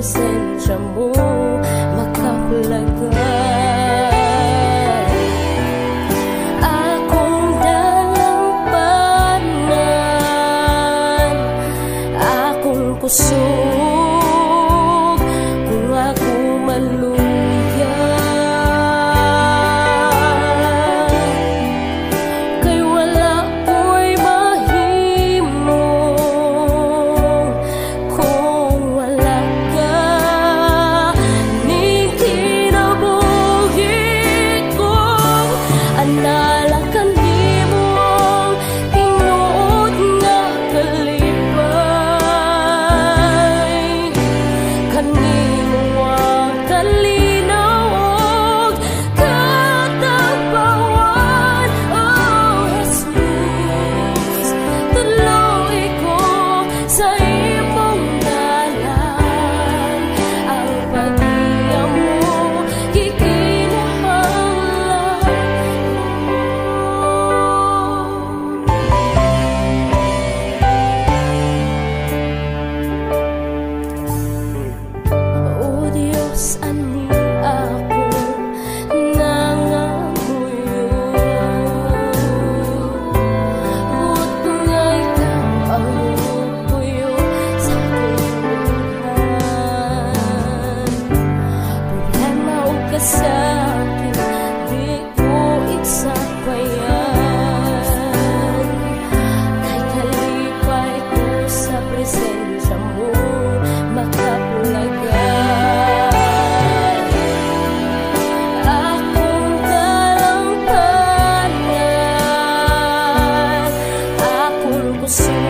presensya mo makaplagay. Akong dalampanan, akong kusog, kung ako maluya. Kay wala ko'y mahimo kung wala ka ning kinabuhi ko. Anala kanimo ang tinuod nga kalipay, kanimo ang kalinaw ug katabawan. Oh Jesus, tudloi ko sa imong dalan. Ang pag-iya mo gikinahanglan ko. O Diyos, ani ako nangamuyo. Buot ko nga ikaw ang puyo sa akong dughan. Problema o kasakit, di ko isapayan. Kay kalipay ko sa presensya mo makaplagay. Akong dalampanan, akong kusog.